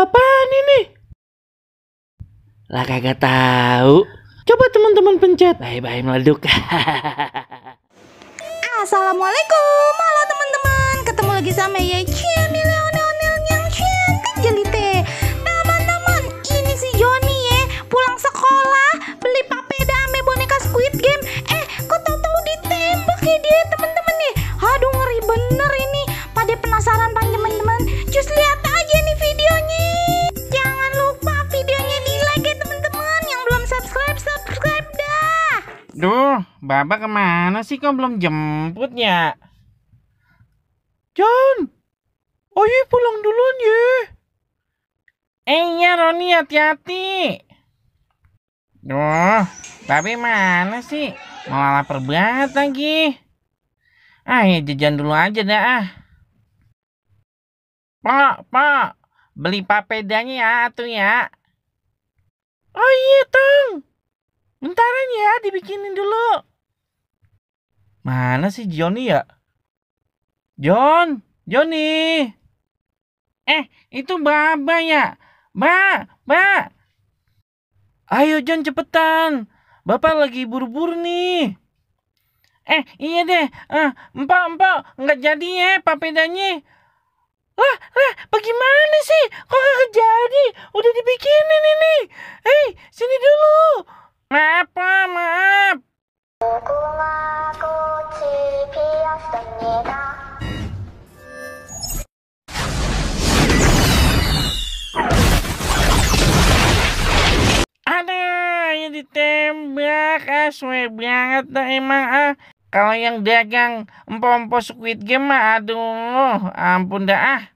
apaan ini? Lah kagak tahu. Coba teman-teman pencet. Bye-bye meleduk. Assalamualaikum, halo teman-teman. Ketemu lagi sama Yecien di Leonel yang jelite. Teman-teman, ini si Joni ya, pulang sekolah beli papeda ame boneka Squid Game. Kok tahu-tahu ditembak ya dia, teman-teman nih. Aduh, ngeri bener ini. Pada penasaran kan teman-teman? Just lihat aja nih videonya. Jangan lupa videonya di-like ya teman-teman. Yang belum subscribe dah. Duh, Baba kemana sih? Kok belum jemput ya? John, Oyi pulang duluan ya. Iya Roni, hati-hati. Duh, Babe mana sih? Malah lapar banget lagi. Ya jajan dulu aja dah. Pak, beli papedanya ya tuh ya. Oh iya Tang, bentaran ya dibikinin dulu. Mana sih Johnny ya? Johnny. Itu Baba ya. Ba. Ayo John cepetan. Bapak lagi buru-buru nih. Iya deh. Empok, nggak jadi ya papedanya. Lah, bagaimana sih? Kok nggak jadi? Udah dibikinin ini. Sini dulu. Maaf, Pak, maaf. Aduh, ya ditembak. Suwe banget dah emang. Kalau yang dagang empok-empok Squid Game mah, aduh, ampun dah.